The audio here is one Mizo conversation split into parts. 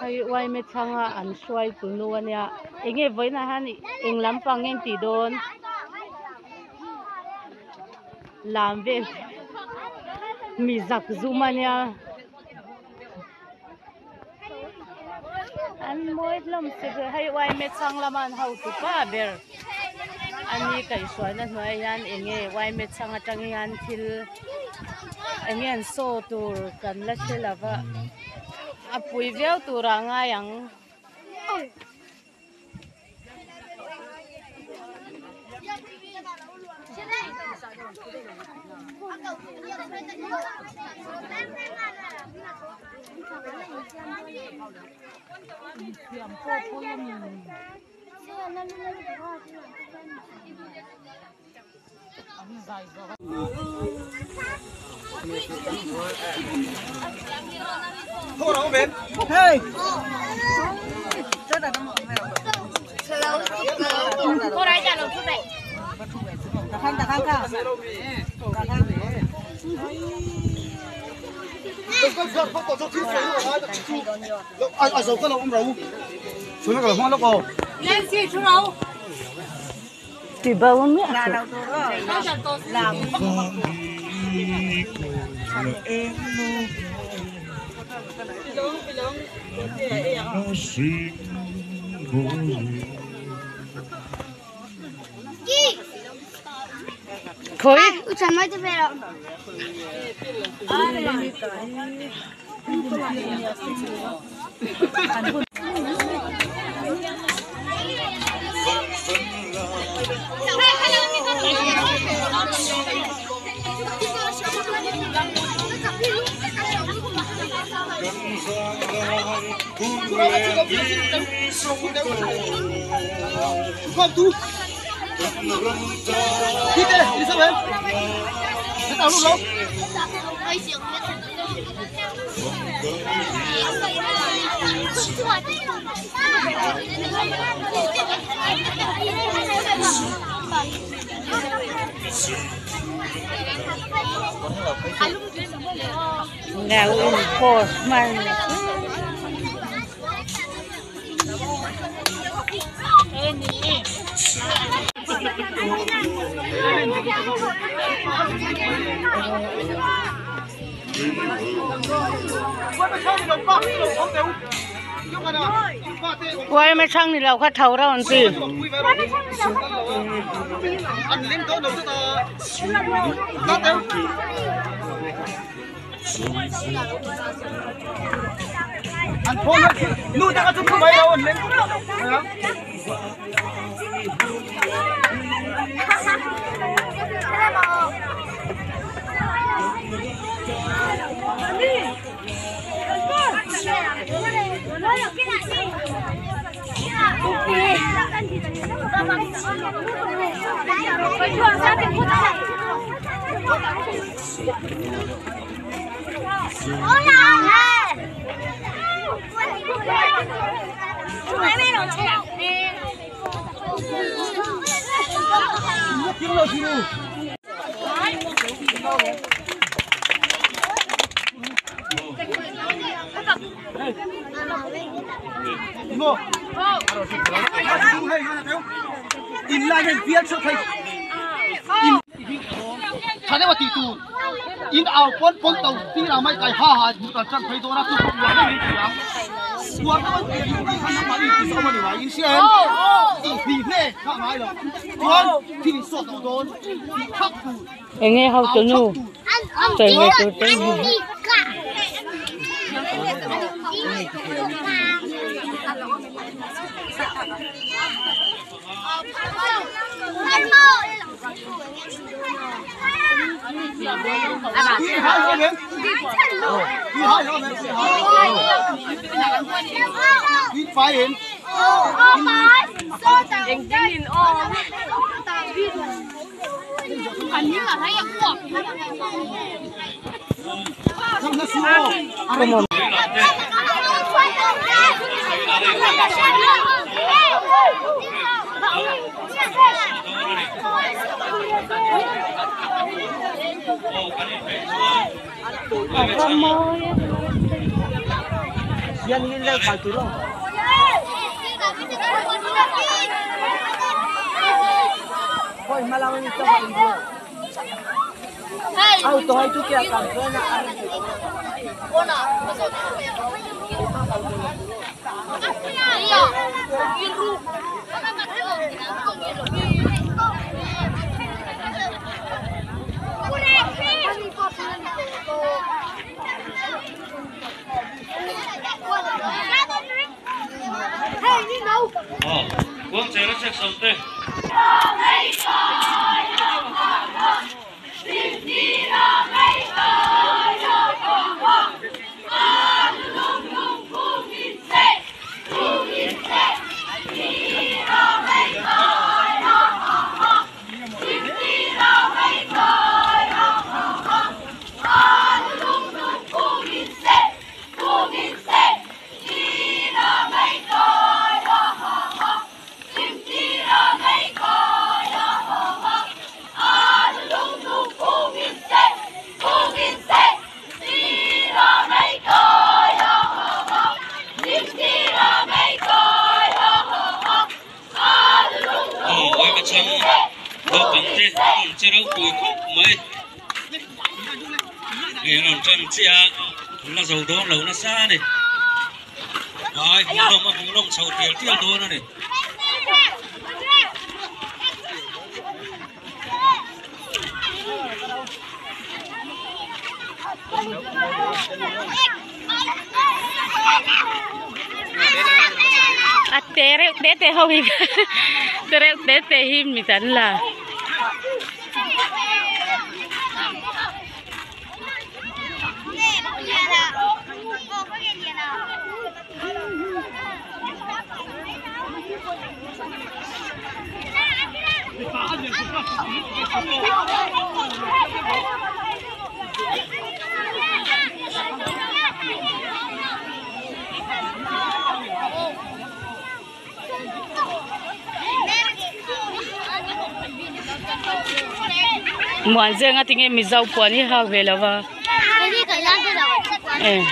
Hei uaime chhanga an hruai tu nu ania enge vawiinah hian eng lampang nge an tih dawn lam vel mi zak zum ania an mawi hlawm si ber hei uaime chhang lama an hotu pa ber ani kaihhruaina hnuaiah hian enge uaime chhang atang hian thil enge an saw tur kan la hre lo va a pui viau turah a ngai ang. Tih bo miah suh. Khawi? Ngau in post man. Uai mai chhang ni lo kha tho reuh an ti. Enge ho tu nu sawi ve tur te hi. A te reuh te te ho hi te reuh te te hi mit an la. Muan zenga tinge mizo puan hi hak ve lova eh.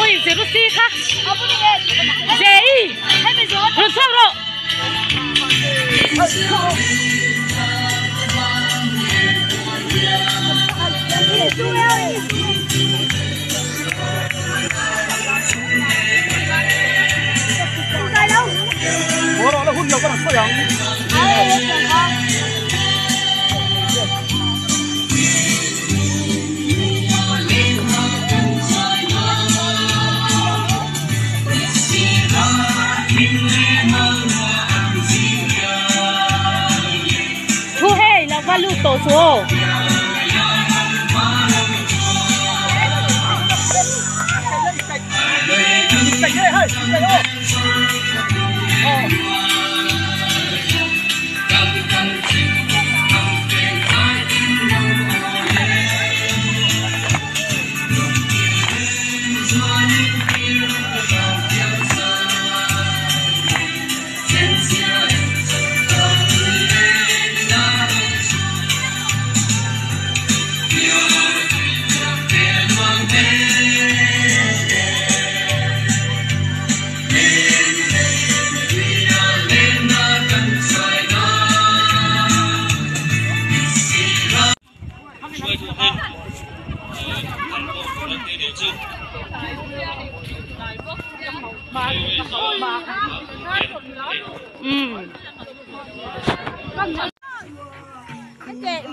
Ui Jerusi kha Jei rawn chhuak rawh. Thu hei lo va lut tawh chu aw.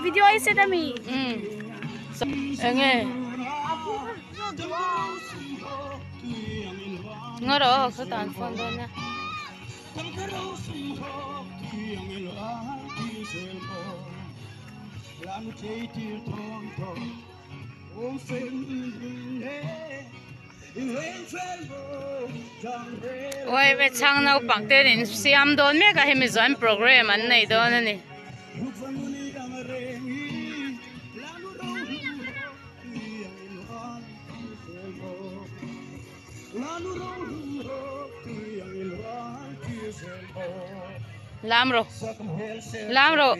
Video i set ami. Enge ngaro kha tan phone dawn na. Oi ve chhang naupang te in siam dawn mek a hemi zawh an program an nei dawn a ni. Lam rawh lam rawh.